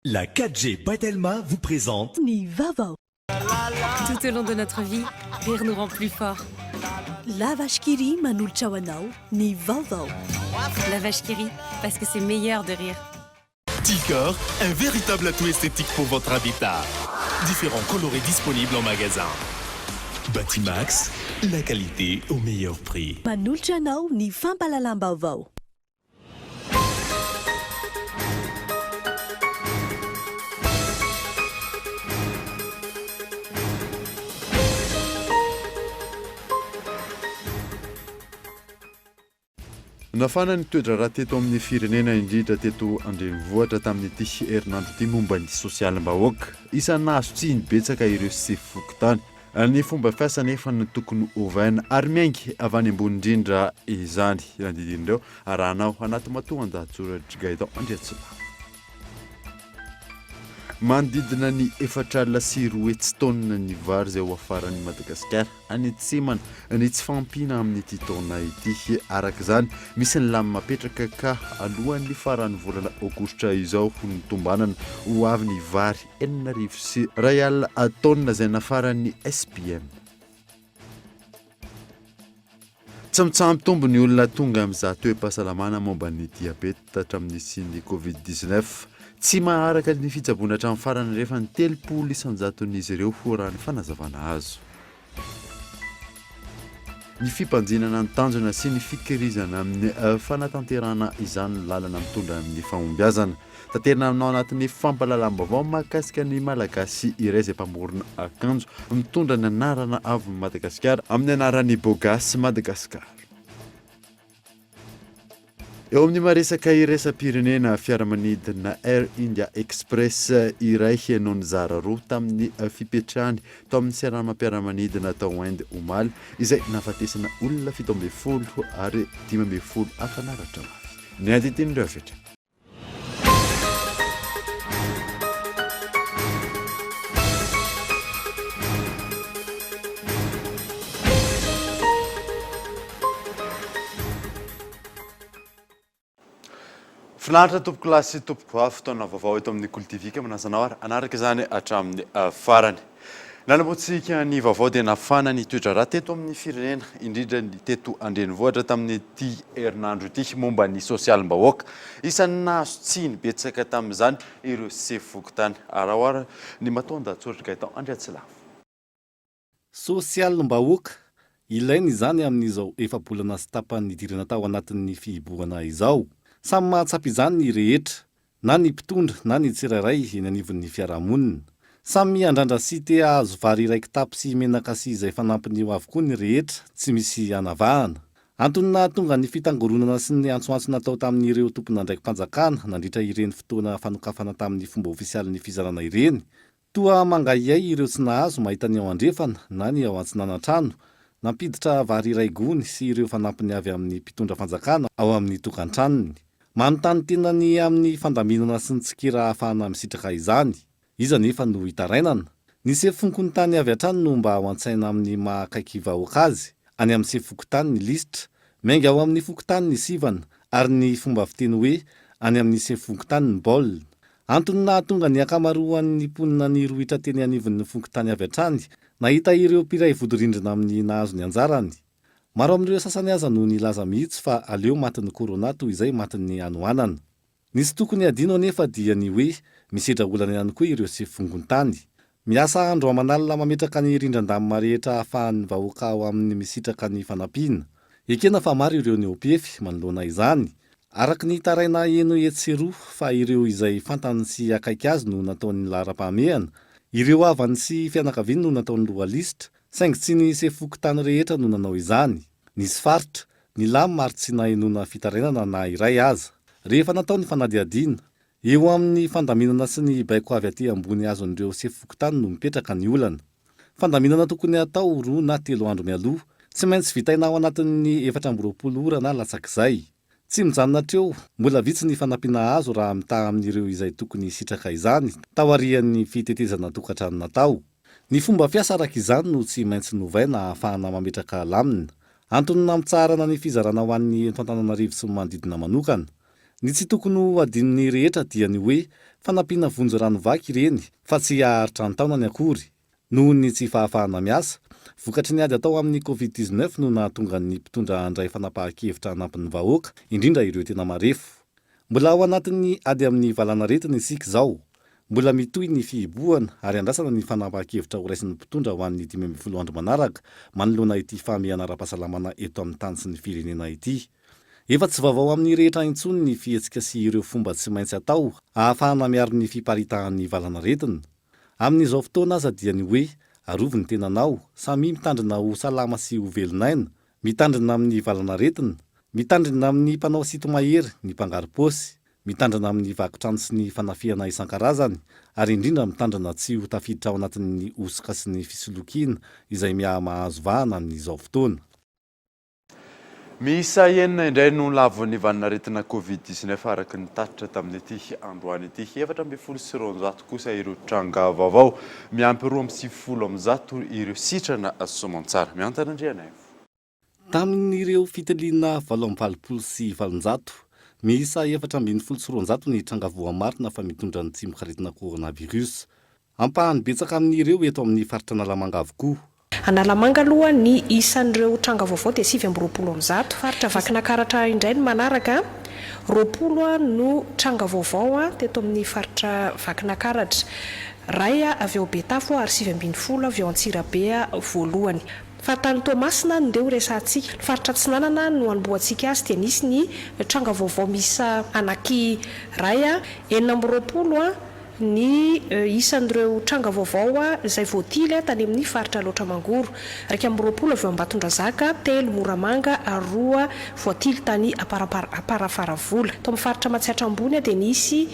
La 4G by Telma vous présente Ny vaovao. Tout au long de notre vie, rire nous rend plus forts. La Vache qui rit manolotra ho anao ny vaovao. La Vache qui rit, parce que c'est meilleur de rire. Ticor, un véritable atout esthétique pour votre habitat. Différents coloris disponibles en magasin. Batimax, la qualité au meilleur prix. Manolotra anao ny fampahalalam-baovao. Nafana ny toe-draharaha teto amin'ny firenena indrindra teto an-drenivohitra tamin'ity herinandro ity momba ny sosialim-bahoaka. Isan'ny nahazo tsiny betsaka ireo sefo fokontany. Ny fomba fiasa anefa no tokony hovaina ary miainga avy any ambony indrindra izany. Andidin'ireo arahanao anaty matoandahatsoratr'i Gaëtan Andriantsilavo. Manodidina ny 240 taonina ny vary izay ho afaran'i Madagasikara any Antsimana ny tsy fahampiana amin'ity taona ity. Araka izany, misy ny lamina apetraka ka alohan'ny faran'ny volana aogositra izao no tombanana ho avy ny vary 160 taonina izay nafaran'ny SPM. Tsy mitsaha-mitombo ny olona tonga mizaha toe-pahasalamana momba ny diabeta hatramin'ny nisian'ny Covid 19. Tsy maharaka ny fitsaboana hatramin'ny farany rehefa ny 30 isan-jaton'izy ireo ho raha ny fanazavana azo. Ny fibanjinana ny tanjona sy ny fikirizana amin'ny fanatanterahana izany no lalana mitondra amin'ny fahombiazana. Taterina aminao anatin'ny fampahalalam-baovao mahakasika ny Malagasy iray izay mpamorona akanjo mitondra ny anarana avon'i Madagasikara amin'ny anaran'i Bogasy Madagascar. Eo amin'ny maha-resaka iraisam-pirenena, fiaramanidina Air India Express iray no nizara roa tamin'ny fipetrahany tao amin'ny seranam-piaramanidina tao Inde omaly, izay nahafatesana olona 17 ary 15 hafa naratra mafy. Ny andinindin'ireo avy hatrany. Finaritra tompoko lahy sy tompoko vavy, fotoana vaovao eto amin'ny Kolo TV ka manasa anao ary hanaraka izany hatramin'ny farany. Nanombohantsika ny vaovao dia nafana ny toe-draharaha teto amin'ny firenena, indrindra ny teto an-drenivohitra tamin'ity herinandro ity momba ny sosialim-bahoaka. Isan'ny nahazo tsiny betsaka tamin'izany ireo sefo fokontany. Araho ary ny matoan-dahatsoratr'i Gaëtan Andriatsilavo. Sosialim-bahoaka, ilaina izany amin'izao efa-bolana sy tapany nidirana tao anatin'ny fihibohana izao. Samy mahatsapa izany ny rehetra, na ny mpitondra na ny tsirairay eny anivon'ny fiarahamonina. Samy miandrandra sy te hahazo vary iray kitapo sy menaka sy izay fanampiny eo avokoa ny rehetra, tsy misy anavahana. Antony nahatonga ny fitangoronana sy ny antsoantso natao tamin'ireo tompon'andraiki-panjakana nandritra ireny fotoana fanokafana tamin'ny fomba ofisialy ny fizarana ireny Toa mangahiahy ireo tsy nahazo mahita ny ao andrefana na ny ao antsinanan-trano, nampiditra vary iray gony sy ireo fanampiny avy amin'ny mpitondra fanjakana ao amin'ny tokantranony. Manontany tena ny amin'ny fandaminana sy ny tsikera ahafahana misitraka izany. Iza anefa no hitarainana? Ny sefo fonkontany avy hatrany no mba ao an-tsaina amin'ny maha akaiky vahoaka azy. Any amin'ny sefo fokontany ny lisitra, miainga ao amin'ny fokontany ny sivana ary ny fomba fiteny hoe any amin'ny sefo fokontany ny baolina. Antony nahatonga ny ankamaroan'ny mponina nirohitra teny anivon'ny fokontany avy hatrany nahita ireo mpiray vodirindrina amin'ny nahazo ny anjarany. Maro amin'ireo sasany aza no nilaza mihitsy fa aleo matin'ny corona toy izay matin'ny hanoanana. Ny tsy tokony hadino anefa dia ny hoe misedra olana ihany koa ireo sefo fongontany. Miasa andro aman'alina mametraka ny rindran-damina rehetra ahafahan'ny vahoaka ao aminy misitraka ny fanampiana. Ekena fa maro ireo nihoa-pefy manoloana izany. Araka ny taraina heno etsy sy eroa fa ireo izay fantany sy akaiky azy no nataony laharam-pahamehana, ireo havany sy fianakaviany no nataony loha lisitra, saingy tsy ny sefo fokontany rehetra no nanao izany. Nisy faritra, nilamina ary tsy nahenoana fitarainana na iray aza. Rehefa natao ny fanadihadiana, Eo amin'ny fandaminana sy ny baiko avy aty ambony azon'ireo sefo fokontany no mipetraka ny olana. Fandaminana tokony hatao roa na telo andro mialoha, tsy maintsy vitaina ao anatin'ny 24 ora na latsak'izay. Tsy mijanona hatreo, mbola vitsy ny fanampiana azo raha mitaha amin'ireo izay tokony hisitraka izany taorian'ny fitetezana tokantrano natao. Ny fomba fiasa araka izany no tsy maintsy novaina ahafahana mametraka lamina. Antony nampitsaharana ny fizarana ho an'ny eto Antananarivo sy ny manodidina manokana. Ny tsy tokony ho adinon'ny rehetra dia ny hoe fanampiana vonjy rano vaky ireny fa tsy haharitra an-taonany akory. Noho ny tsy fahafahana miasa, vokatry ny ady atao amin'ny Covid 19 no nahatonga ny mpitondra handray fanapahan-kevitra hanampy ny vahoaka, indrindra ireo tena marefo. Mbola ao anatin'ny ady amin'ny valanaretina isika izao. Mbola mitohy ny fihibohana ary andrasana ny fanapahan-kevitra horaisin'ny mpitondra ho an'ny 15 andro manaraka manoloana ity fahamehana ara-pahasalamana eto amin'ny tany sy ny firenena ity. Efa tsy vaovao amin'ny rehetra intsony ny fihetsika sy ireo fomba tsy maintsy atao ahafahana miaro ny fiparitahan'ny valanaretina. Amin'izao fotoana aza dia ny hoe arovy ny tenanao, samia mitandrina ho salama sy ho velon'aina, mitandrina amin'ny valanaretina, mitandrina amin'ny mpanao sinto-mahery, ny mpangaro-paosy, mitandrina amin'ny vaky trano sy ny fanafihana isan-karazany ary indrindra mitandrina tsy ho tafiditra ao anatin'ny hosoka sy ny fisolokiana izay miha-mahazo vahana amin'izao fotoana. Miisa enina indray no lavon'ny vanin'aretina Covid 19 araka ny tatitra tamin'ity androany ity. 214 kosa ireo tranga vaovao. Miampy 192 ireo sitrana soamantsara. Miantana Andrianaivo. Tamin'ireo fitiliana 888, miisa 214 ny tranga voamarina fa mitondra ny tsimokaretina coronavirus. Ampahany betsaka amin'ireo eto amin'ny faritra Analamanga avokoa. Analamanga aloha ny isan'ireo tranga vaovao dia 129. Faritra Vakinakaratra indray no manaraka, 20 no tranga vaovao teto amin'ny faritra Vakinakaratra. Iray avy ao Betafo ary 19 avy ao Antsirabe voalohany. Faritany Toamasina no ndeha ho resahantsika. Ny faritra Atsinanana no hanombohantsika azy dia nisy ny tranga vaovao miisa anankiray, 26 Ny isan'ireo tranga vaovao izay voatily tany amin'ny faritra Alaotra Mangoro. 21 avy ao Ambatondrazaka, telo Moramanga ary roa voatily tany Amparafaravola. Tao amin'ny faritra Matsiatra Ambony dia nisy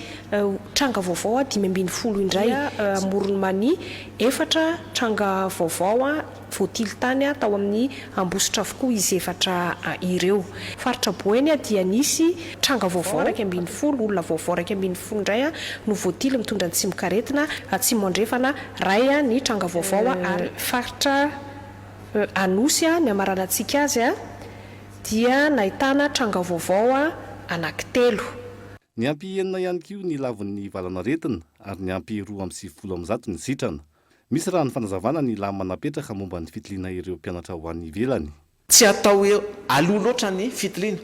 tranga vaovao 15 indray. Amoron'i Mania, efatra tranga vaovao. Voatily tany tao amin'ny Ambositra avokoa izy efatra ireo. Faritra Boeny dia nisy tranga vaovao 11, olona vaovao 11 indray no voatily mitondra ny tsimokaretina, Atsimo Andrefana, iray ny tranga vaovao ary faritra Anosy ny hamaranantsika azy dia nahitana tranga vaovao anankitelo. Niampy enina ihany koa ny lavon'ny valanaretina ary niampy 192 ny sitrana. Misy raha ny fanazavana ny lamina napetraka momba ny fitiliana ireo mpianatra ho any ivelany. Tsy atao eo aloha loatra ny fitiliana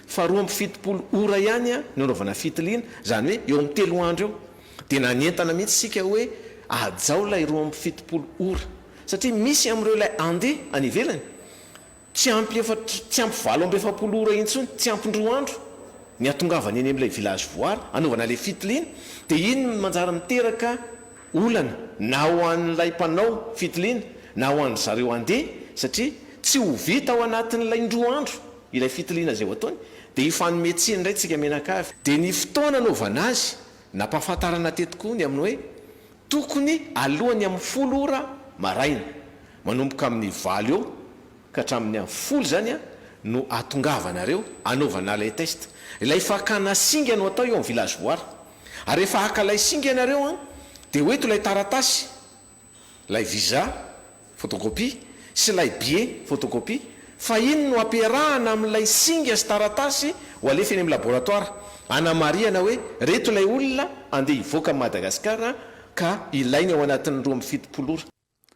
fa 72 ora ihany no anaovana fitiliana, izany hoe eo amin'ny telo andro eo. Dia nanentana mihitsy isika hoe hajao ilay 72 ora satria misy amin'ireo ilay handeha any ivelany Tsy ampy efatra, tsy ampy 48 ora intsony, tsy ampy indroa andro ny hatongavany eny amin'ilay village voara hanaovana ilay fitiliana, dia iny no manjary miteraka olana na ho an'ilay mpanao fitiliana na ho an-dry zareo handeha satria tsy ho vita ao anatin'ilay indroa andro ilay fitiliana izay ho ataony, dia hifanome tsiny indray tsika mianakavy. Dia ny fotoana anaovana azy, nampahafantarana teto koa ny amin'ny hoe Tokony alohan'ny amin'ny folo ora maraina, manomboka amin'ny valo eo ka hatramin'ny amin'ny folo izany no ahatongavanareo hanaovana ilay test. Ilay fakana singa no atao eo amin'ny village voara. Ary rehefa haka ilay singa ianareo dia ho eto ilay taratasy, ilay visa, photocopie, sy ilay billet, photocopie, fa iny no ampiarahana amin'ilay singa sy taratasy ho alefa eny amin'ny laboratoire hanamarihana hoe reto ilay olona andeha hivoaka an'i Madagasikara ka ilainy ao anatin'ny 72 ora.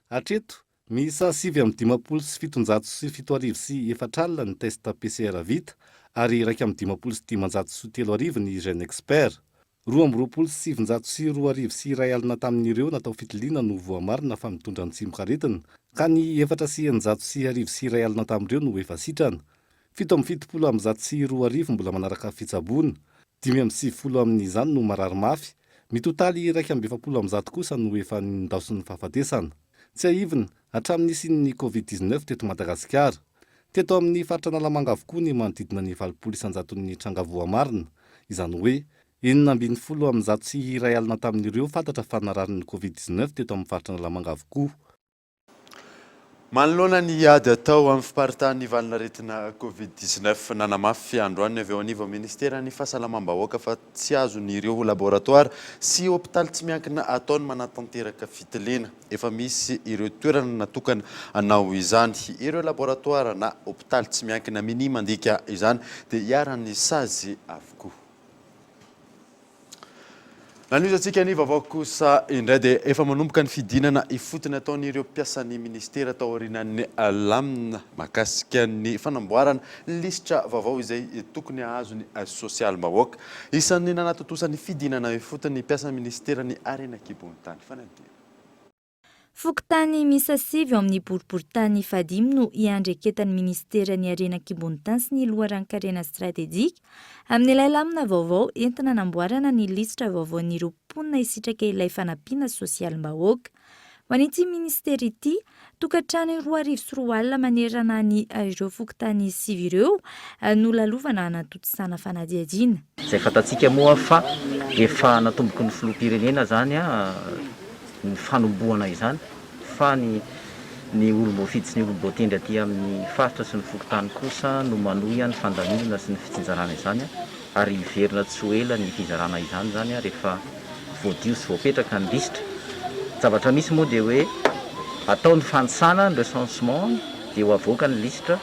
Hatreto, miisa 7759 40 ny test PCR vita ary 3551 ny GeneXpert. 2922 tamin'ireo natao fitiliana no voamarina fa mitondra ny tsimokaretina, ka ny 1064 tamin'ireo no efa sitrana. 277 mbola manaraka fitsaboana, 95 amin'izany no marary mafy, mitotaly 141 kosa no efa nindaosin'ny fahafatesana. Tsiahivina, hatramin'ny nisian'ny Covid 19 teto Madagasikara, teto amin'ny faritra Analamanga avokoa ny manodidina ny 80 isan-jaton'ny tranga voamarina, izany hoe 116 tamin'ireo fantatra fa nararin'ny Covid 19 teto amin'ny faritra Analamanga avokoa. Manoloana ny ady atao amin'ny fiparitahan'ny valanaretina Covid 19, nanamafy androany ny avy eo anivon'ny ministeran'ny Fahasalamam-bahoaka fa tsy azon'ireo laboratoara sy hopitaly tsy miankina atao ny manatanteraka fitiliana. Efa misy ireo toerana natokana hanao izany. Ireo laboratoara na hopitaly tsy miankina minia mandika izany dia iharan'ny sazy avokoa. Nanohizantsika ny vaovao kosa indray dia efa manomboka ny fidinana ifotony ataon'ireo mpiasan'ny minisitera taorianan'ny lamina mahakasika ny fanamboarana lisitra vaovao izay tokony hahazo ny sosialim-bahoaka. Isan'ny nanatontosa ny fidinana ifotony ny mpiasan'ny minisiteran'ny harena an-kibon'ny tany. Fanadihadiana. Fokontany miisa sivy ao amin'ny boriborintany fahadimy no iandreketan'ny minisiteran'ny Harena an-kibon'ny tany sy ny loharanon-karena stratejika amin'ilay lamina vaovao entina hanamboarana ny lisitra vaovaon'ireo mponina hisitraka ilay fanampiana sosialim-bahoaka. Ho an'ity minisitera ity, tokantrano 2002 manerana ny ireo fokontany sivy ireo no lalovana hanatontosana fanadihadiana. Izay fantatsika moa fa efa natomboky ny filoham-pirenena izany ny fanombohana izany fa ny ny olom-boafidy sy ny olom-boatendry aty amin'ny faritra sy ny fokontany kosa no manohy ny fandaminana sy ny fitsinjarana izany ary hiverina tsy ho ela ny fizarana izany izany rehefa voadio sy voapetraka ny lisitra. Zavatra misy moa dia hoe atao ny fanisana, ny recensement, dia ho avoaka ny lisitra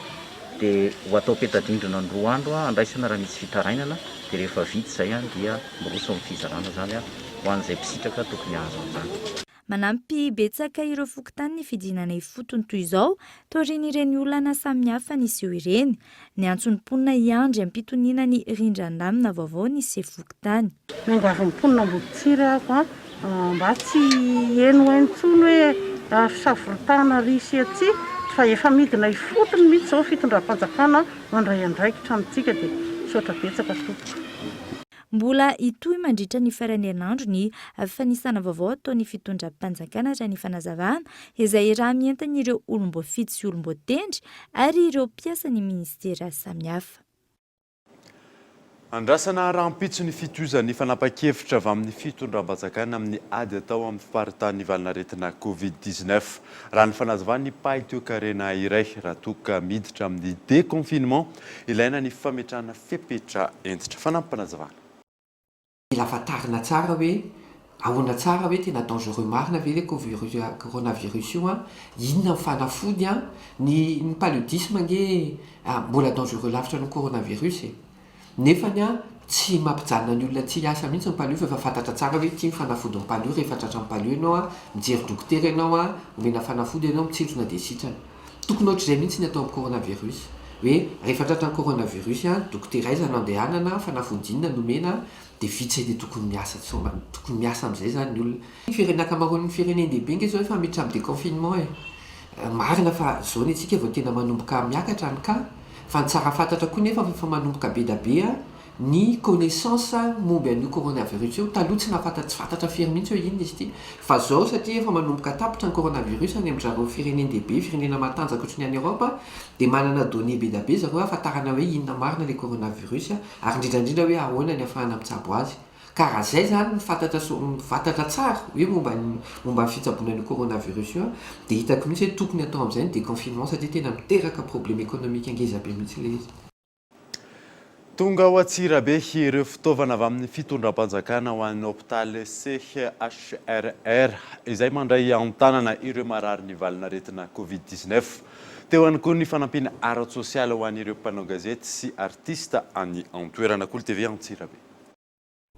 dia ho atao peta-drindrina ny roa andro handraisana raha misy fitarainana dia rehefa vita izay dia miroso amin'ny fizarana izany ho an'izay mpisitraka tokony hahazo an'izany. Manampy betsaka ireo fokontany ny fidinana ifotony toy izao taorian'ireny olana samihafa niseho ireny. Niantso ny mponina hiandry am-pitoniana ny rindran-damina vaovao ny sefo fokontany. Miangavy ny mponina Amboditsiry aho mba tsy hihenoheno intsony hoe fisavoritahana ary sy atsy fa efa midina ifotony mihitsy izao ny fitondram-panjakana mandray andraikitra amintsika dia misaotra betsaka tompoko. Mbola hitohy mandritra ny faran'ny herinandro ny fanisana vaovao ataon'ny fitondram-panjakana raha ny fanazavana, izay iaraha-mientan'ireo olom-boafidy sy olom-boatendry ary ireo mpiasan'ny minisitera samihafa. Andrasana rahampitso ny fitohizan'ny fanapan-kevitra avy amin'ny fitondram-panjakana amin'ny ady atao amin'ny fiparitahan'ny valanaretina Covid 19. Raha ny fanazavan'ny mpahay toekarena iray, raha toa ka miditra amin'ny déconfinement, ilaina ny fametrahana fepetra hentitra. Fanampim-panazavana. Mila fantarina tsara hoe ahoana tsara hoe tena dangereux marina ve le coronavirus io an, inona ny fanafody an, ny ny paludisme ange mbola dangereux lavitra noho coronavirus e. Nefany an, tsy mampijanona ny olona tsy hiasa mihitsy ny palu fa efa fantatra tsara hoe ity ny fanafodin'ny palu, rehefa tratran'ny palu ianao an, mijery dokotera ianao an, omena fanafody ianao, mitsindrona dia sitrana. Tokony ohatr'izay mihitsy ny atao amin'ny coronavirus. Hoe rehefa tratran'ny coronavirus an, dokotera aiza no andehanana, fanafody inona no omena, dia vita izay dia tokony miasa tsy tokony miasa amin'izay izany ny olona. Ny firenena ankamaroan'ny firenen-dehibe ange izao efa miditra amin'ny déconfinement e. Marina fa izao ny antsika vao tena manomboka miakatra ny cas, Fa ny tsara fantatra koa nefa fa efa manomboka be da be ny connaissance momba an'io coronavirus io, taloha tsy nahafantatra tsy fantatra firy mihitsy hoe inona izy ity, fa zao satria efa manomboka tapitra ny coronavirus any amin-dry zareo firenen-dehibe, firenena matanjaka ohatry ny any Europe dia manana données be da be zareo ahafantarana hoe inona marina ilay coronavirus ary indrindra indrindra hoe ahoana ny ahafahana mitsabo azy. Ka raha zay zany no fantatra so fantatra tsara hoe momba ny momba ny fitsaboana an'io coronavirus io an, dia hitako mihitsy hoe tokony atao amin'izay ny déconfinement satria tena miteraka problème économique ngeza be mihitsy ilay izy. Tonga ao Antsirabe ireo fitaovana avy amin'ny fitondram-panjakana ho an'ny hopitaly CHRR izay mandray an-tanana ireo marary ny valin'aretina Covid 19. Teo ihany koa ny fanampiana ara-tsosialy ho an'ireo mpanao gazety sy artista any an-toerana. Kolo TV Antsirabe.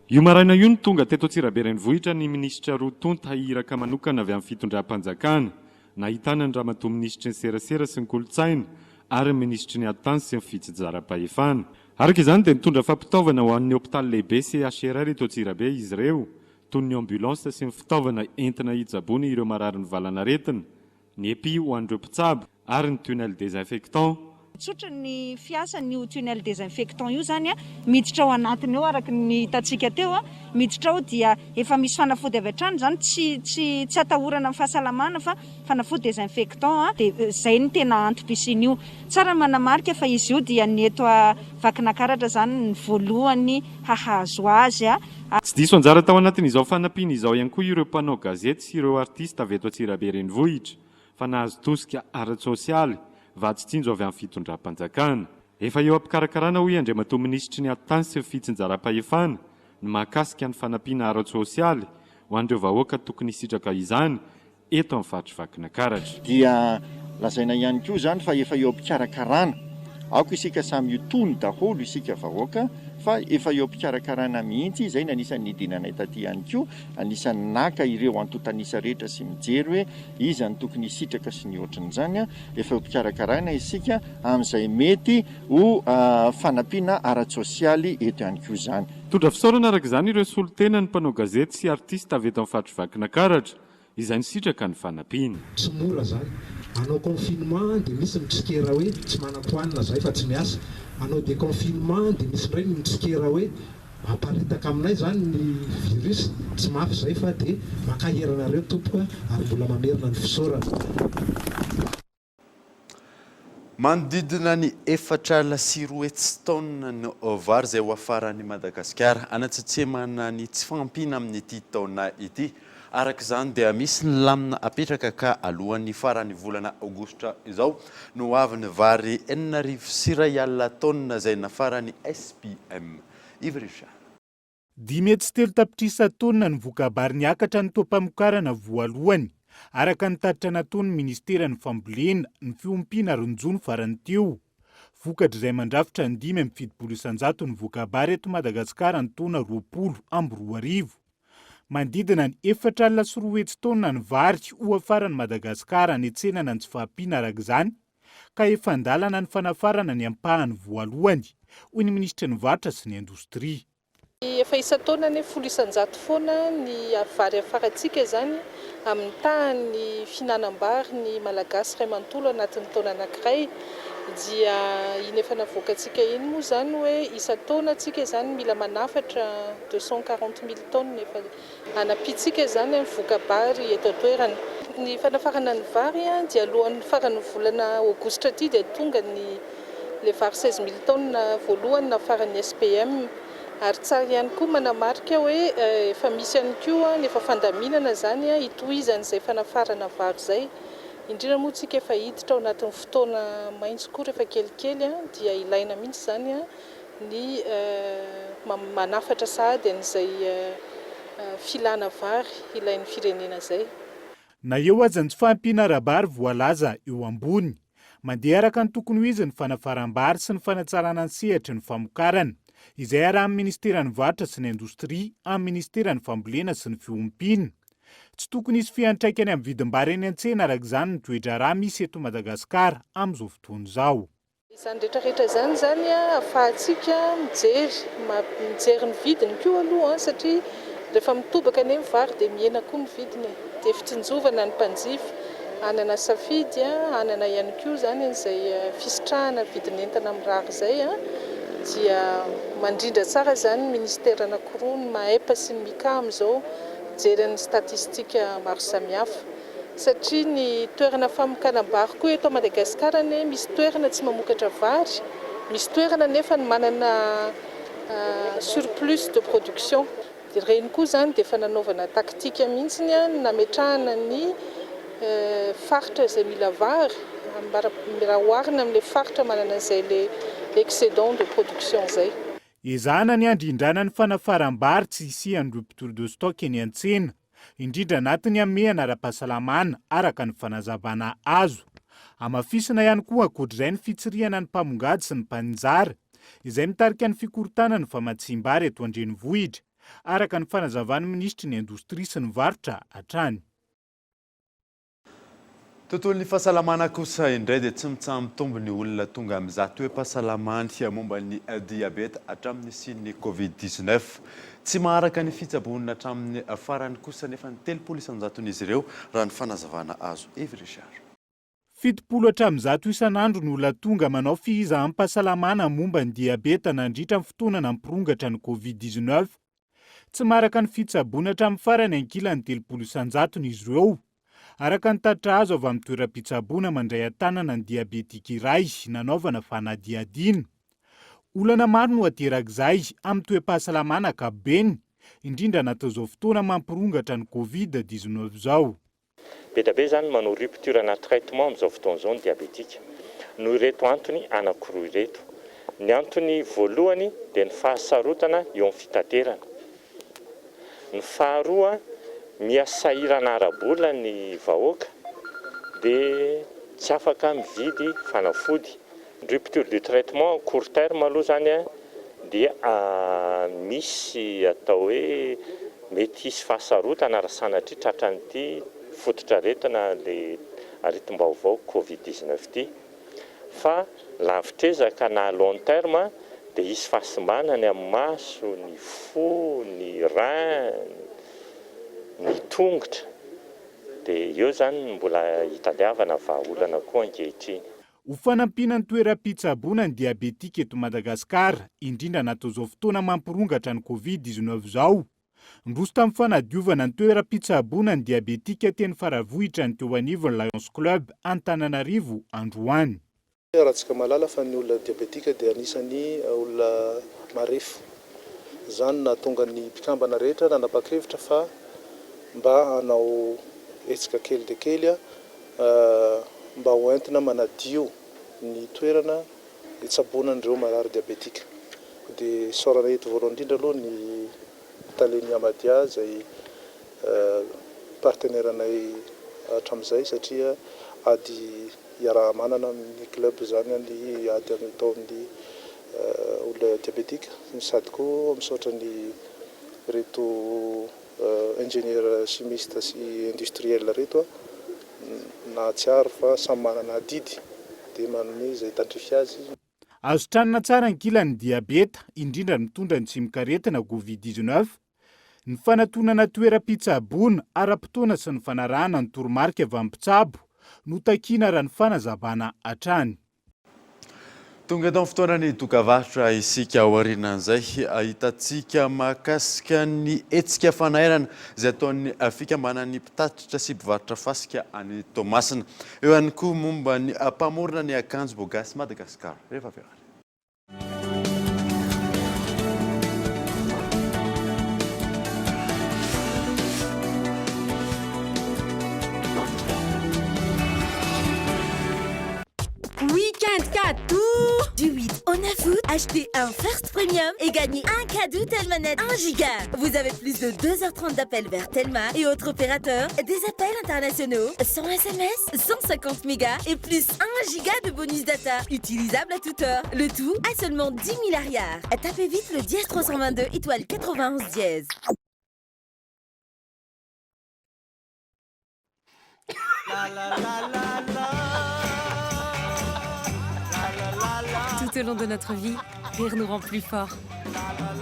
Io maraina io no tonga teto Antsirabe Renivohitra ny minisitra roa tonta iraka manokana avy amin'ny fitondram-panjakana, nahitana ny ramatoa minisitry ny serasera sy ny kolontsaina ary ny minisitry ny ady tany sy ny fitsinjaram-pahefana. Araka izany dia nitondra fampitaovana ho an'ny hopitaly lehibe CHRR eto Antsirabe izy ireo, toy ny ambulance sy ny fitaovana entina hitsaboana ireo mararin'ny valan'aretina, ny epi ho an'ireo mpitsabo ary ny tunnel désinfectant. Tsotra ny fiasan'io tunnel désinfectant io izany, miditra ao anatiny ao araka ny hitantsika teo, miditra ao dia efa misy fanafody avy hatrany izany, tsy tsy tsy atahorana amin'ny fahasalamana fa fanafody désinfectant dia izay no tena antom-pisian'io. Tsara ny manamarika fa izy io dia ny eto Vakinakaratra izany ny voalohany hahazo azy. Tsy diso anjara tao anatin'izao fanampiana izao ihany koa ireo mpanao gazety sy ireo artista avy eto Antsirabe Renivohitra fa nahazo tosika ara-tsosialy, vatsy tsinjo avy amin'ny fitondram-panjakana. Efa eo am-pikarakarana hoy Andriamatoa Minisitry ny Atitany sy ny Fitsinjaram-pahefana ny mahakasika ny fanampiana ara-tsosialy ho an'ireo vahoaka tokony hisitraka izany eto amin'ny faritr'i Vakinakaratra. Dia lazaina ihany koa izany fa efa eo am-pikarakarana. Aoka isika samy ho tony daholo isika vahoaka fa efa eo am-pikarakarana mihitsy, izay no anisan'ny nidinanay taty ihany koa, anisan'ny naka ireo antontan'isa rehetra sy mijery hoe iza no tokony hisitraka sy ny ohatrin'izany, efa eo am-pikarakarana isika amin'izay mety ho fanampiana ara-tsosialy eto ihany koa izany. Tondra fisaorana araka izany ireo solontenan'ny mpanao gazety sy artista avy eto amin'ny faritr'i Vakinakaratra izay nisitraka ny fanampiana. Tsy mora zany. Hanao confinement dia misy mitsikera hoe tsy manan-kohanina zahay fa tsy miasa. Hanao deconfinement dia misy indray ny mitsikera hoe aparitaka aminay zany ny virus. Tsy mafy zay fa dia mankahery anareo tompoko a, ary mbola mamerina ny fisaorana. Manodidina ny 204 taonina ny vary izay ho afaran'i Madagasikara hanatsatsemana ny tsy fahampiana amin'ity taona ity. Araka izany dia misy ny lamina apetraka ka alohan'ny faran'ny volana aogositra izao no ho avy ny vary 1061 taonina izay nafaran'ny SPM. Yves Richard. 303 tapitrisa taonina ny voka-bary niakatra ny taom-pamokarana voalohany, araka ny tatitra nataon'ny minisiteran'ny Fambolena, ny Fiompiana ary ny Jono farany teo. Vokatr'izay mandrafitra ny 75% ny voka-bary eto Madagasikara ny taona 2020. Manodidina ny 240 taonina ny vary ho afaran'i Madagasikara hanetsenana ny tsy fahampiana araka izany, ka efa an-dalana ny fanafarana ny ampahany voalohany, hoy ny minisitry ny Varotra sy ny Indostria. Efa isan-taona anie 10% foana ny vary afarantsika izany amin'ny tahan'ny fihinanam-bary ny Malagasy iray manontolo anatin'ny taona anankiray dia iny efa navoakantsika iny moa izany hoe isan-taona tsika izany mila manafatra 240 mille tonnes efa Hanampiantsika izany amin'ny voka-bary eto an-toerana. Ny fanafarana ny vary dia alohan'ny faran'ny volana aogositra ity dia tonga ny ilay vary 16 mille tonnes voalohany nafaran'ny SPM. Ary tsara ihany koa manamarika hoe efa misy ihany koa ny efa fandaminana izany hitohizan'izay fanafarana vary izay. Indrindra moa tsika efa hiditra ao anatin'ny fotoana maitso koa rehefa kelikely dia ilaina mihitsy izany ny manafatra sahady an'izay filana vary ilain'ny firenena izay. Na eo aza ny tsy fahampiana ara-bary voalaza eo ambony, mandeha araka ny tokony ho izy ny fanafaram-bary sy ny fanatsarana ny sehatry ny famokarana, izay arahin'ny Ministeran'ny Varotra sy ny Indostria amin'ny Ministeran'ny Fambolena sy ny Fiompiana. Tsy tokony hisy fiantraikany amin'ny vidim-bary eny an-tsena araka izany ny toe-draharaha misy eto Madagasikara amin'izao fotoana izao. Izany rehetra rehetra izany izany ahafahantsika mijery, mijery ny vidiny koa aloha satria rehefa mitobaka anie ny vary dia mihena koa ny vidiny e. Dia fitsinjovana ny mpanjifa, hanana safidy, hanana ihany koa izany an'izay fisitrahana vidin'entana mirary izay dia mandrindra tsara izany ny minisitera anankiroa, ny MAEP sy ny MICA amin'izao mijery ny statistika maro samihafa. Satria ny toerana famokanam-bary koa eto Madagasikara anie misy toerana tsy mamokatra vary, misy toerana nefa ny manana surplus de production. Dia ireny koa izany dia efa nanaovana tactique mihitsy ny nametrahana ny faritra izay mila vary raha oharina amin'ilay faritra manana an'izay ilay excédent de production izay. Ezahana ny handrindrana ny fanafaram-bary tsy hisian'ny rupture de stock eny an-tsena. indrindra anatin'ny hamehana ara-pahasalamana, araka ny fanazavana azo. Hamafisina ihany koa ankoatr'izay ny fitsirihana ny mpamongady sy ny mpaninjara, izay mitarika ny fikorontanan'ny famatsiam-bary eto an-drenivohitra, araka ny fanazavan'ny minisitry ny Indostria sy ny Varotra hatrany. Tontolon'ny fahasalamana kosa indray dia tsy mitsaha-mitombo ny olona tonga mizaha toe-pahasalamany momba ny diabeta hatramin'ny nisian'ny Covid 19. Tsy maharaka ny fitsaboana hatramin'ny farany kosa anefa ny 30 isan-jaton'izy ireo raha ny fanazavana azo. Yves Richard. 70 hatramin'ny 100 isan'andro ny olona tonga manao fihizaham-pahasalamana momba ny diabeta nandritra ny fotoana nampirongatra ny Covid 19. Tsy maharaka ny fitsaboana hatramin'ny farany ankilany 30 isan-jatony izy ireo, araka ny tatitra azo avy amin'ny toeram-pitsaboana mandray an-tanana ny diabetika iray nanaovana fanadihadiana. Olana maro no aterak'izay amin'ny toe-pahasalamana ankapobeny, indrindra anatin'izao fotoana mampirongatra ny Covid 19 izao. Be dia be izany manao rupture ana traitement amin'izao fotoana izao ny diabetika noho ireto antony anankiroa ireto. Ny antony voalohany dia ny fahasarotana eo amin'ny fitaterana. Ny faharoa, miha sahirana ara-bola ny vahoaka dia tsy afaka mividy fanafody. Ny rupture du traitement à court terme aloha izany. dia misy atao hoe mety hisy fahasarotana raha sanatria tratran'ity fototr'aretina ilay aretim-baovao covid 19 ity. Fa lavitr'ezaka na à long terme dia hisy fahasimbana ny amin'ny maso, ny fo, ny rein, ny tongotra. Dia eo izany no mbola hitadiavana vahaolana koa ankehitriny. Ho fanampiana ny toeram-pitsaboana ny diabetika eto Madagasikara, indrindra anatin'izao fotoana mampirongatra ny Covid 19 izao, Niroso tamin'ny fanadiovana ny toeram-pitsaboana ny diabetika teny Faravohitra ny teo anivon'ny Lions Club Antananarivo androany. Iarahantsika mahalala fa ny olona diabetika dia anisan'ny olona marefo. Izany no nahatonga ny mpikambana rehetra nanapa-kevitra fa mba hanao hetsika kely dia kely mba ho entina manadio ny toerana hitsaboana an'ireo marary diabetika. Dia isaorana eto voalohany indrindra aloha ny talen'ny Amadia izay partenaire anay hatramin'izay satria ady iaraha-manana amin'ny club izany ny ady atao amin'ny olona diabetika. Sady koa misaotra ny reto ingénieur chimiste sy industriel ireto nahatsiaro fa samy manana adidy dia manome izay tandrify azy. Azo tranona tsara ankilany ny diabeta, indrindra ny mitondra ny tsimokaretina Covid 19, ny fanatonana toeram-pitsaboana ara-potoana sy ny fanarahana ny toromarika avy amin'ny mpitsabo no takiana raha ny fanazavana hatrany. Tonga eto amin'ny fotoanan'ny dokavarotra isika aorianan'izay ahitantsika mahakasika ny hetsika fanairana izay ataon'ny fikambanan'ny mpitatitra sy mpivarotra fasika any Toamasina. Eo ihany koa momba ny mpamorona ny akanjo Bogasy Madagascar. Rehefa avy eo ary. Week-end cadeau Du 8 au 9 août, achetez un First Premium et gagnez un cadeau Telmanet 1 giga. Vous avez plus de 2h30 d'appels vers Telma et autres opérateurs, des appels internationaux, 100 SMS, 150 mégas et plus 1 giga de bonus data, utilisable à toute heure. Le tout à seulement 10 000 arrières. Tapez vite le dièse 322 étoile 91 dièse. Tout au long de notre vie, rire nous rend plus forts.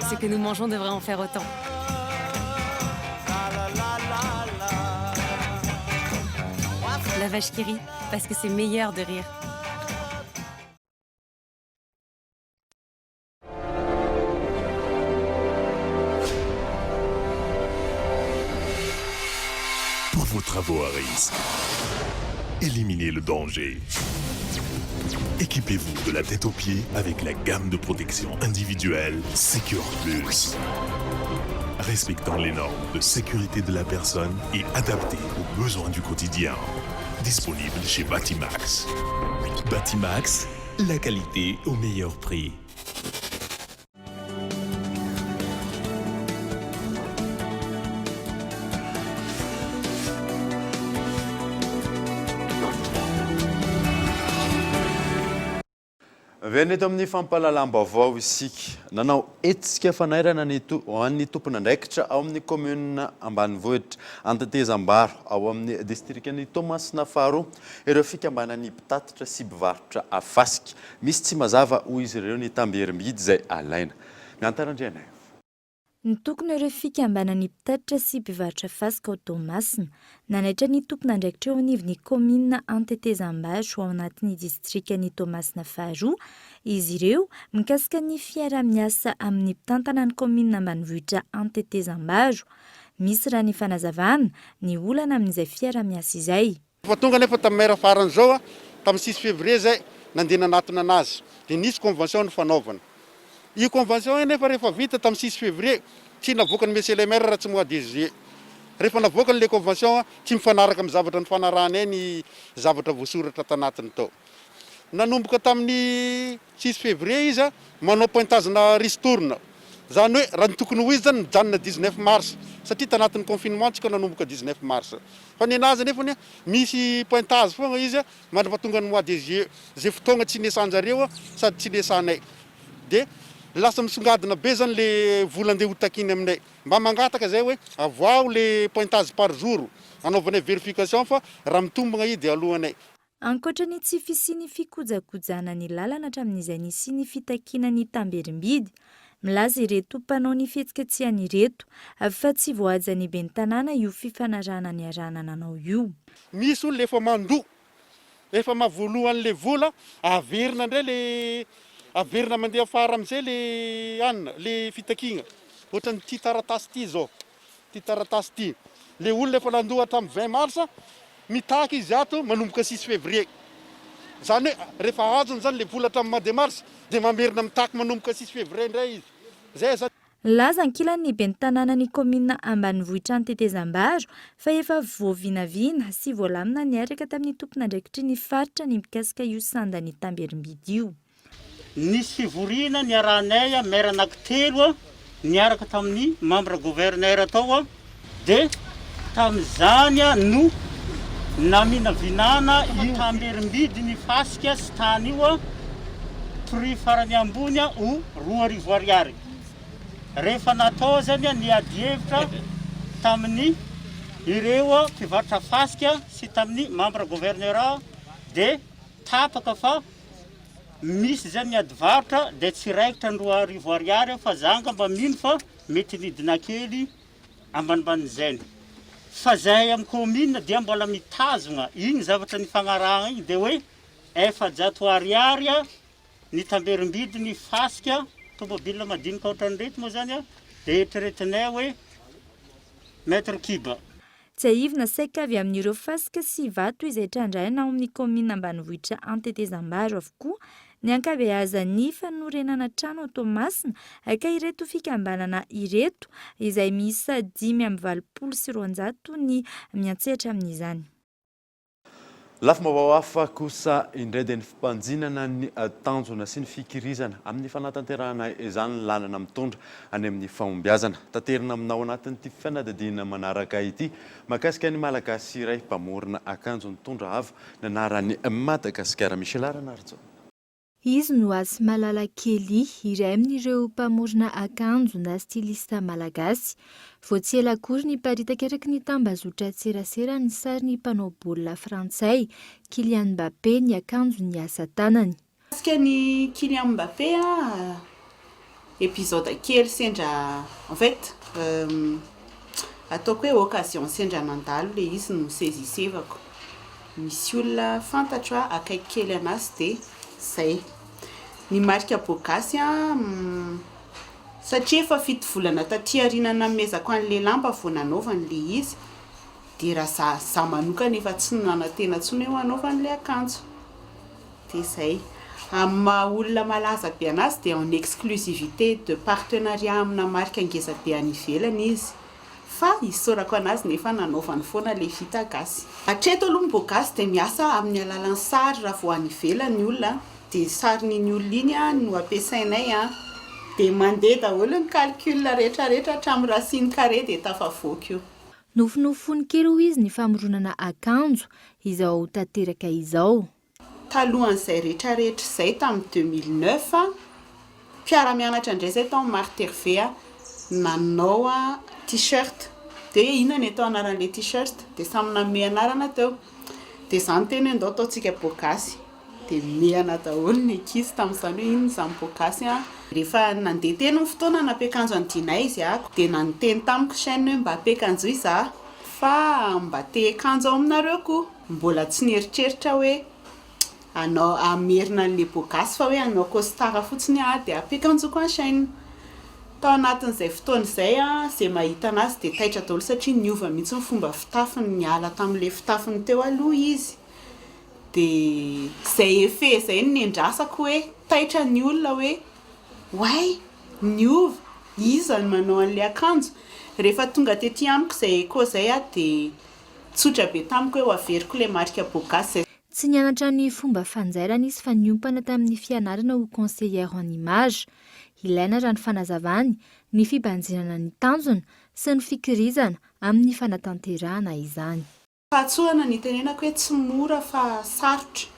Ce que nous mangeons devrait en faire autant. La vache qui rit, parce que c'est meilleur de rire. Pour vos travaux à risque, éliminez le danger. Équipez-vous de la tête aux pieds avec la gamme de protection individuelle Secure Plus. Respectant les normes de sécurité de la personne et adaptée aux besoins du quotidien. Disponible chez Batimax. Batimax, la qualité au meilleur prix. Miverina eto amin'ny fampahalalam-baovao isika. Nanao hetsika fanairana ny ho an'ny tompon'andraikitra ao amin'ny kaominina ambanivohitra Antetezambaro ao amin'ny distrikan'i Toamasina faharoa ireo fikambanan'ny mpitatitra sy mpivarotra fasika. Misy tsy mazava hoy izy ireo ny tamberim-bidy izay alaina. Miantara Andrianaivo. Nitokona ireo fikambanan'ny mpitatitra sy mpivarotra fasika ao Toamasina. Nanaitra ny tompon'andraikitra eo anivon'ny kaominina Antetezambaro ao anatin'ny distrikan'i Toamasina faharoa izy ireo mikasika ny fiaraha-miasa amin'ny mpitantana ny kaominina ambanivohitra Antetezambaro. Misy raha ny fanazavana, ny olana amin'izay fiaraha-miasa izay. Efa tonga anefa tamin'ny maire farany izao tamin'ny six février izay nandeha nanatona anazy dia nisy convention nifanaovana. Io convention io anefa rehefa vita tamin'ny six février tsy navoakan'i monsieur le maire raha tsy mois de juillet. Rehefa navoakany ilay convention tsy mifanaraka amin'ny zavatra nifanarahanay ny zavatra voasoratra tanatiny tao. Nanomboka tamin'ny six février izy manao pointage-na ristourne. Izany hoe raha ny tokony ho izy izany mijanona dix neuf mars satria tanatin'ny confinement tsika nanomboka dix neuf mars. Fa nenazy anefany misy pointage foagna izy mandrapatonga ny mois de juillet, ze fotoagna tsy nesan-jareo sady tsy nesanay. De Lasa misongadina be zany le vola andeha ho takiany aminay. Mba mangataka zay hoe avoaho le pointage par jour anaovanay verification fa raha mitombogna i de alohanay. Ankoatra ny tsy fisian'ny fikojakojana ny lalana hatramin'izay nisian'ny fitakiana ny tamberim-bidy, milaza ireto mpanao ny fihetsiketsehana ireto fa tsy voahajan'ny ben'ny tanàna io fifanarahana niarahana nanao io. Misy olona efa mandoa, efa mahavoaloha an'ilay vola, averina indray le, averina mandeha afara amin'izay le anona, le fitakiana. Ohatran'ity taratasy ity izao. Ity taratasy ity. Le olona efa nandoa hatramin'ny 20 mars, mitaky izy ato manomboka six février. Izany hoe rehefa azony izany le vola hatramin'ny mois de mars dia mamerina mitaky manomboka six février indray izy. Zay aza. Nilaza ankilany ny ben'ny tanànan'ny kaominina ambanivohitra Antetezambaro fa efa voavinavina sy voalamina niaraka tamin'ny tompon'andraikitry ny faritra ny mikasika io sandan'ny tamberim-bidy io. Nisy fivoriana niarahanay maire anankitelo niaraka tamin'ny membre gouverneur tao dia tamin'izany no naminavinana io tamberim-bidy ny fasika sy tany io prix farany ambony ho 2000 ariary. Rehefa natao izany ny adihevitra tamin'ny ireo mpivarotra fasika sy tamin'ny membre gouverneur dia tapaka fa Misy zay miady varotra dia tsy raikitra ny 2000 ariary fa za angamba mino fa mety nidina kely ambanimbanin'izay. Fa zahay amin'ny commune dia mbola mitazogna iny zavatra nifagnarahagna igny dia hoe 400 ariary ny tamberim-bidin'ny fasika tomobile madinika ohatran'ireto moa zany dia eritreretinay hoe mètre cube. Tsiahivina saika avy amin'ireo fasika sy vato izay trandrahina ao amin'ny kaominina ambanivohitra Antetezambaro avokoa ny ankabeazan'ny fanorenana trano ao Toamasina ka ireto fikambanana ireto izay miisa 285 ny miantsehatra amin'izany. Lafim-baovao hafa kosa indray dia ny fibanjinana ny tanjona sy ny fikirizana amin'ny fanatanterahana izany ny lalana mitondra any amin'ny fahombiazana. Taterina aminao anatin'ity fanadihadiana manaraka ity mahakasika ny Malagasy iray mpamorona akanjo nitondra avo ny anaran'i Madagasikara, Michela Ranarintsoa. Izy no Hasimalala Kelly, iray amin'ireo mpamorona akanjo na styliste malagasy. Vao tsy ela akory niparitaka eraky ny tambazotran-tserasera ny sarin'ny mpanao baolina frantsay, Kylian Mbappé, niakanjo ny asa tanany. Mikasika an'i Kylian Mbappé a, épisode kely sendra en fait ataoko hoe occasion sendra nandalo le izy no saisissevako. Misy olona fantatro a akaiky kely anazy de zay. Ny marika Bogasy a satria efa fito volana taty aoriana nanomezako an'le lamba vao nanaovany le izy de raha za za manokana efa tsy nanantena intsony hoe hanaovany le akanjo. Dia izay. Amin'ny maha olona malaza be anazy dia en exclusivité de partenariat amina marika ngeza be any ivelany izy. Fa isaorako anazy nefa nanaovany foana ilay vita gasy. Hatreto aloha ny Bogasy dia miasa amin'ny alalan'ny sary raha vao any ivelany ny olona dia sarin'iny olona iny no ampiasainay dia mandeha daholo ny calcul rehetra rehetra hatramin'ny racine carré dia tafavoaka io. Nofinofy fony kely hoy izy ny famoronana akanjo izao tanteraka izao. Talohan'izay rehetra rehetra izay tamin'ny 2009, mpiara-mianatra indray izay tao amin'ny Marthe Hervé nanao t-shirt. Dia hoe inona ny atao anaran'ilay t-shirt? Dia samy nanome anarana teo. Dia izaho niteny hoe ndao ataontsika Bogasy. Dia mehana daholo ny ankizy tamin'izany hoe inona izany Bogasy an. Rehefa nandeha teny ny fotoana nampiakanjo an'i Dinah izy ako, dia niteny tamiko Shyn hoe mba ampiakanjoy izaho fa mba te hiakanjo ao aminareo koa. Mbola tsy nieritreritra hoe hanao hamerina an'ilay bogasy fa hoe hanao costard fotsiny aho dia ampiakanjoko en chaîne. Tao anatin'izay fotoana izay izay mahita anazy dia taitra daholo satria niova mihitsy ny fomba fitafiny, niala tamin'ilay fitafiny teo aloha izy. Dia izay effet izay no nendrasako hoe taitra ny olona hoe oay! niova, iza no manao an'ilay akanjo? Rehefa tonga tety amiko izay écho izay aho dia Tsotra be tamiko hoe ho averiko ilay marika Bogasy. Tsy nianatra ny fomba fanjairana izy fa niompana tamin'ny fianarana ho conseillère en image. Ilaina raha ny fanazavany, ny fibanjinana ny tanjona sy ny fikirizana amin'ny fanatanterahana izany. Fahatsorana ny itenenako hoe tsy mora fa sarotra,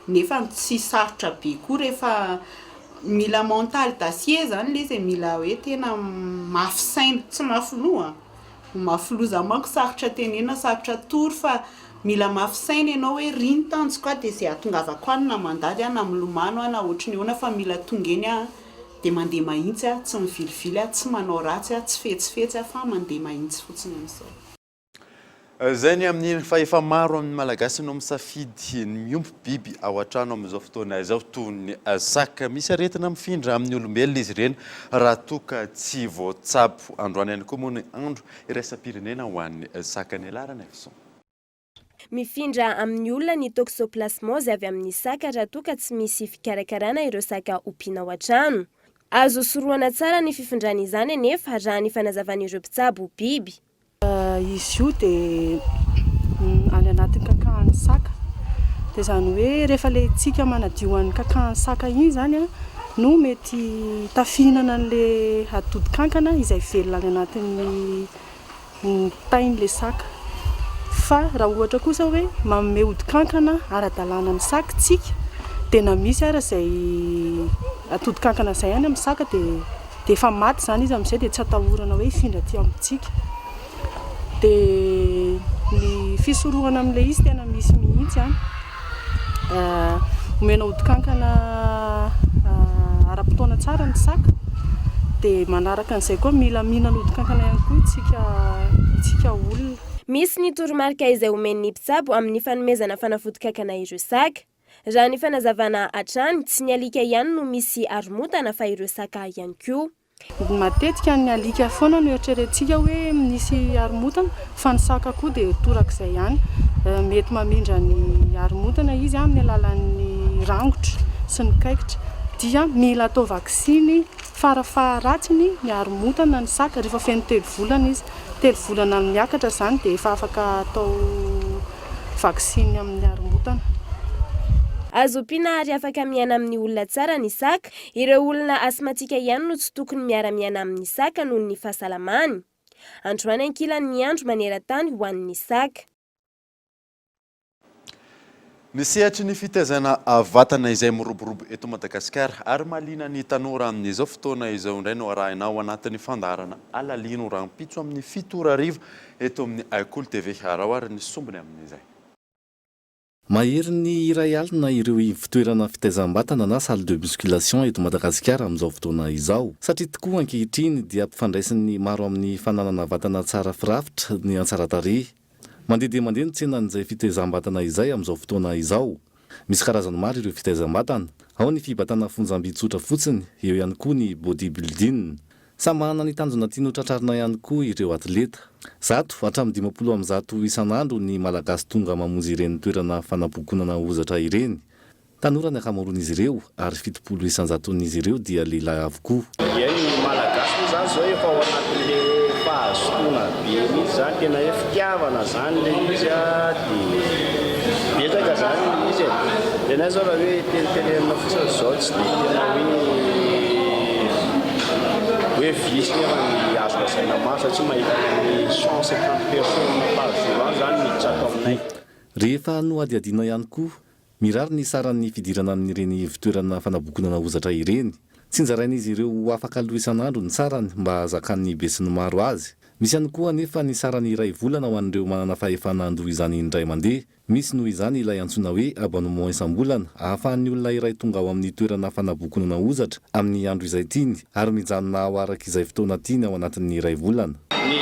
nefa tsy sarotra be koa rehefa. Mila mental d'acier zany le izy e, mila hoe tena mafy saina, tsy mafy loha an, mafy loha zany manko sarotra tenenina, sarotra atoro fa mila mafy saina ianao hoe ry ny tanjoko aho dia izay ahatongavako any na mandady aho na milomano aho na ohatry ny ahoana fa mila tonga eny aho dia mandeha mahitsy aho, tsy mivilivily aho, tsy manao ratsy aho, tsy fetsifetsy aho fa mandeha mahitsy fotsiny amin'izao. Izay ny amin'iny fa efa maro amin'ny Malagasy no misafidy ny miompy biby ao an-trano amin'izao fotoana izao toy ny saka. Misy aretina mifindra amin'ny olombelona izy ireny raha toa ka tsy voatsabo. Androany ihany koa moa ny andro iraisam-pirenena ho an'ny saka. Ny laharana Epson. Mifindra amin'ny olona ny toxoplasmose avy amin'ny saka raha toa ka tsy misy fikarakarana ireo saka ompiana ao an-trano. Azo sorohana tsara ny fifindran'izany anefa raha ny fanazavan'ireo mpitsabo biby. Izy io dia any anatin'ny kakahan'ny saka. Dia izany hoe rehefa ilay tsika manadio an'ny kakahan'ny saka iny izany no mety tafihinana an'ilay atodin-kankana izay velona any anatin'ny tain'ilay saka. Fa raha ohatra kosa hoe manome odin-kankana ara-dalàna ny saka tsika dia na misy ara izay atodin-kankana izay any amin'ny saka dia Dia efa maty izany izy amin'izay dia tsy atahorana hoe hifindra aty amintsika. Dia ny fisorohana amin'ilay izy tena misy mihitsy an. Omena odin-kankana ara-potoana tsara ny saka. Dia manaraka an'izay koa mila mihinana odin-kankana ihany koa isika isika olona. Misy ny toromarika izay omen'ny mpitsabo amin'ny fanomezana fanafodin-kankana ireo saka. Raha ny fanazavana hatrany, tsy ny alika ihany no misy haromotana fa ireo saka ihany koa. Matetika ny alika foana no eritreretintsika hoe misy haromotana fa ny saka koa dia torak'izay ihany. Mety mamindra ny haromotana izy amin'ny alalan'ny rangotra sy ny kaikitra. Dia mila atao vaksiny farafaharatsiny ny haromotana ny saka rehefa feno 3 volana izy. 3 volana miakatra izany dia efa afaka atao vaksiny amin'ny haromontana. Azo ompiana ary afaka miaina amin'ny olona tsara ny saka. Ireo olona asmatika ihany no tsy tokony miara-miaina amin'ny saka noho ny fahasalamany. Androany ankilany ny andro maneran-tany ho an'ny saka. Ny sehatry ny fitaizana vatana izay miroborobo eto Madagasikara ary mahaliana ny tanora amin'izao fotoana izao indray no arahina ao anatin'ny fandaharana Alalino rahampitso amin'ny 7 ora hariva eto amin'ny Kolo TV. Araho ary ny sombiny amin'izay. Maherin'ny 1000 ireo ivon-toerana fitaizam-batana na salle de musculation eto Madagasikara amin'izao fotoana izao. Satria tokoa ankehitriny dia ampifandraisin'ny maro amin'ny fananana vatana tsara firafitra ny antsara-tarehy. Mandeha dia mandeha ny tsenan'izay fitaizam-batana izay amin'izao fotoana izao. Misy karazany maro ireo fitaizam-batana. Ao ny fibatana fonjam-by tsotra fotsiny, eo ihany koa ny body building. Samy manana ny tanjona tiany ho tratrarina ihany koa ireo atleta. 100 hatramin'ny 150 isan'andro ny Malagasy tonga mamonjy ireny toerana fanabokonana hozatra ireny. Tanora ny ankamaroan'izy ireo ary 70 isan-jaton'izy ireo dia lehilahy avokoa. Ie, ny Malagasy moa zany zao efa ao anatin'le fahazotoana be mihitsy zany, tena hoe fitiavana zany le izy a, de betsaka zany le izy e. Ny anay zao raha hoe tenitenenina fotsiny zao tsy de tena hoe hoe vitsy nefa ny azo lazaina maro satria mahita any amin'ny 150 personnes par jour any zany miditra ato aminay. Rehefa nohadihadiana ihany koa, Mirary ny saran'ny fidirana amin'ireny ivon-toerana fanabokonana hozatra ireny. Tsinjarain'izy ireo ho afaka aloa isan'andro ny sarany mba hahazakan'ny besinimaro azy. Misy ihany koa anefa ny sarany iray volana ho an'ireo manana fahefana handoa izany indray mandeha. Misy noho izany ilay antsoina hoe abonnement isam-bolana, ahafahan'ny olona iray tonga ao amin'ny toerana fanabokonana hozatra amin'ny andro izay tiany ary mijanona ao araka izay fotoana tiany ao anatin'ny iray volana. Ny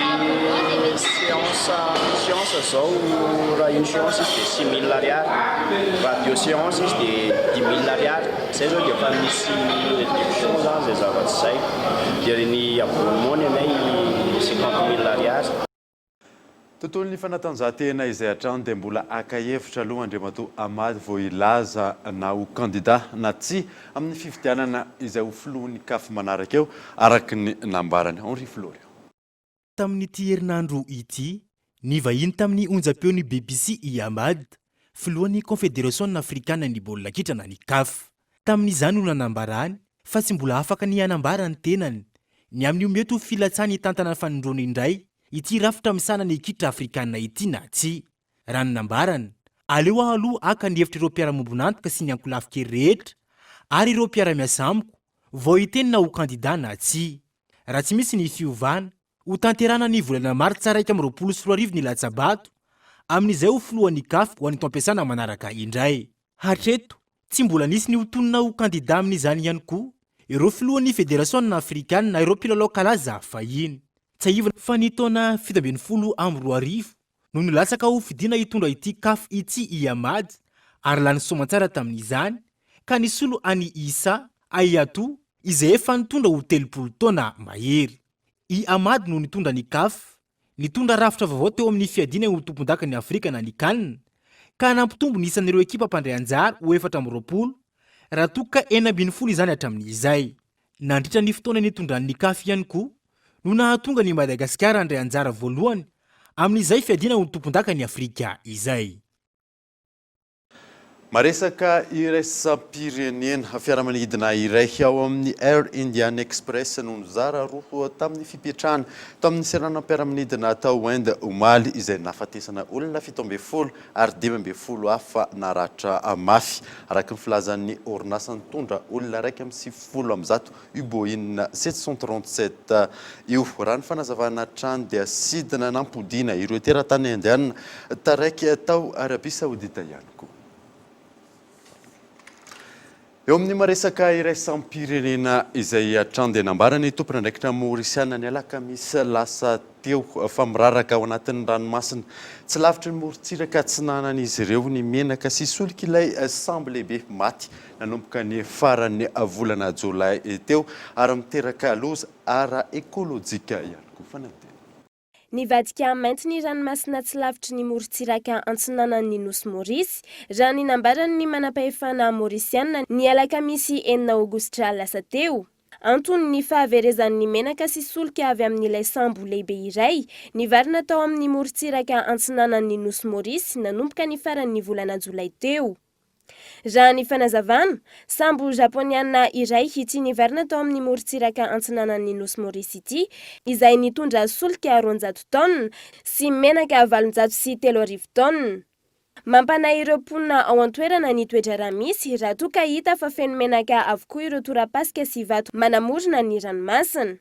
séance séance zao raha une séance izy dia 6000 ariary, raha deux séances izy dia 10000 ariary, zay zao dia efa misy réduction zany zay zavatra zay, dia ny abonnement ny anay 50000 ariary. Tontolon'ny fanatanjahantena izay hatrany dia mbola haka hevitra aloha Andriamatoa Ahmad vao hilaza na ho kandida na tsia amin'ny fifidianana izay ho filohan'ny Caf manaraka eo, araka ny nambarany. Henri Florian. Tamin'ity herinandro ity, nivahiny tamin'ny onjam-peon'ny BBC i Ahmad, filohan'ny Konfederasiona Afrikana ny baolina kitra na ny Caf. Tamin'izany no nanambarany fa tsy mbola afaka ny hanambara ny tenany ny amin'io mety ho filatsahany hitantana ny fanindroany indray ity rafitra misahana ny kitra afrikana ity na tsia. Raha ny nambarany, aleo aho aloha haka ny hevitr'ireo mpiara-miombon'antoka sy ny ankolafin-kery rehetra ary ireo mpiara-miasa amiko. vao hiteny na ho kandida na tsia. Raha tsy misy ny fiovana, hotanterahana ny volana martsa 2021 ny latsa-bato amin'izay ho filohan'ny Caf ho an'ny taom-piasana manaraka indray. Hatreto, tsy mbola nisy ny ho tonona ho kandida amin'izany ihany koa ireo filohan'ny federasiona afrikanina ireo mpilalao kalaza fahiny. Tsiahivina fa ny taona 2017 no nilatsaka ho fidiana hitondra ity Caf ity i Ahmad ary lany soamantsara tamin'izany ka nisolo an'i Issa Hayatou izay efa nitondra ho 30 taona mahery. I Ahmad no nitondra ny Caf, nitondra rafitra vaovao teo amin'ny fiadiana ho tompondakan'i Afrika na ny Can, ka nampitombo ny isan'ireo ekipa mpandray anjara ho 24 raha toa ka 16 izany hatramin'izay. Nandritra ny fotoana nitondran'ny Caf ihany koa no nahatonga an'i Madagasikara handray anjara voalohany amin'izay fiadiana ho tompondakan'i Afrika izay. Maresaka iraisam-pirenena, fiaramanidina iray ao amin'ny Air Indian Express no nizara roa tamin'ny fipetrahana tamin'ny seranam-piaramanidina tao Inde omaly, izay nahafatesana olona 17 ary 15 hafa naratra mafy, araka ny filazan'ny orinasa nitondra olona 191 io Boeing 737 io. Raha ny fanazavana hatrany dia sidina nampodiana ireo teratany Indiana taraiky tao Arabia Saodita ihany koa. Eo amin'ny maresaka iraisam-pirenena izay hatrany dia nambaran'ny tompon'andraikitra Maorisiana ny alakamisy lasa teo fa miraraka ao anatin'ny ranomasina tsy lavitry ny morontsiraka atsinanan'izy ireo ny menaka sy solik'ilay sambo lehibe maty nanomboka ny faran'ny volana jolay teo ary miteraka loza ara-ekolojika ihany koa. Fanadihadiana. Nivadika mainty ny ranomasina tsy lavitry ny morontsiraka antsinanan'ny Nosy Maorisy, raha ny nambaran'ny manampahefana Maorisiana ny alakamisy enina aogositra lasa teo. Antony ny fahaverezan'ny menaka sy solika avy amin'ilay sambo lehibe iray nivarina tao amin'ny morontsiraka antsinanan'ny Nosy Maorisy nanomboka ny faran'ny volana jolay teo. Raha ny fanazavana, sambo Japoniana iray ity nivarina tao amin'ny morontsiraka antsinanan'ny Nosy Maurice ity, izay nitondra solika 200 taonina sy menaka 3800 taonina. Mampanahy ireo mponina ao an-toerana ny toe-draharaha misy raha toa ka hita fa feno menaka avokoa ireo torapasika sy vato manamorona ny ranomasina.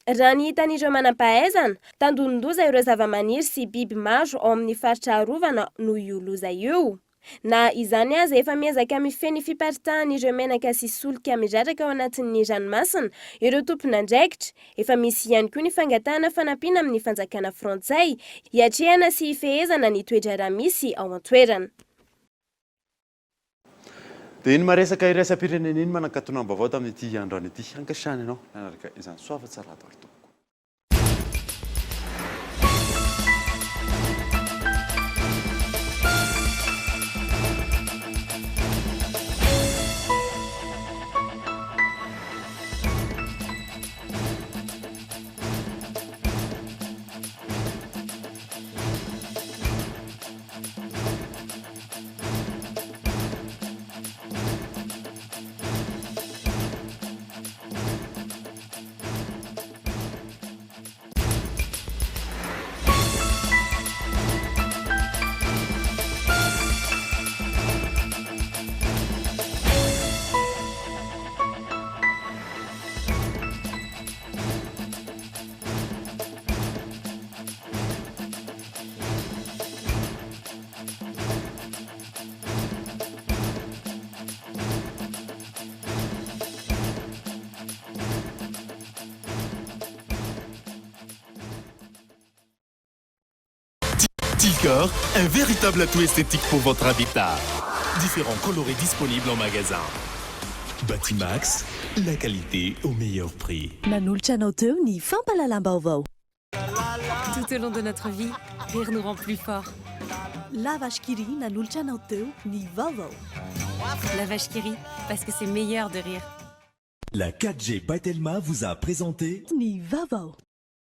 Raha ny hitan'ireo manam-pahaizana, tandindon-doza ireo zavamaniry sy biby maro ao amin'ny faritra arovana noho io loza io. Na izany aza, efa miezaka mifehy ny fiparitahan'ireo menaka sy solika miraraka ao anatin'ny ranomasina ireo tompon'andraikitra. Efa misy ihany koa ny fangatahana fanampiana amin'ny fanjakana frantsay hiatrehana sy hifehezana ny toe-draharaha misy ao an-toerana. Dia iny maresaka iraisam-pirenena iny manankatonam-baovao tamin'ity androany ity. Ankasitrahana ianao nanaraka izany. Soava tsara daholo tompoko. Ticor, un véritable atout esthétique pour votre habitat. Différents coloris disponibles en magasin. Batimax, la qualité au meilleur prix. Nanolotra anao teo ny fampahalalam-baovao. Tout au long de notre vie, rire nous rend plus forts. La Vache qui rit nanolotra anao teo ny vaovao. La Vache qui rit, parce que c'est meilleur de rire. La 4G by Telma vous a présenté ny vaovao.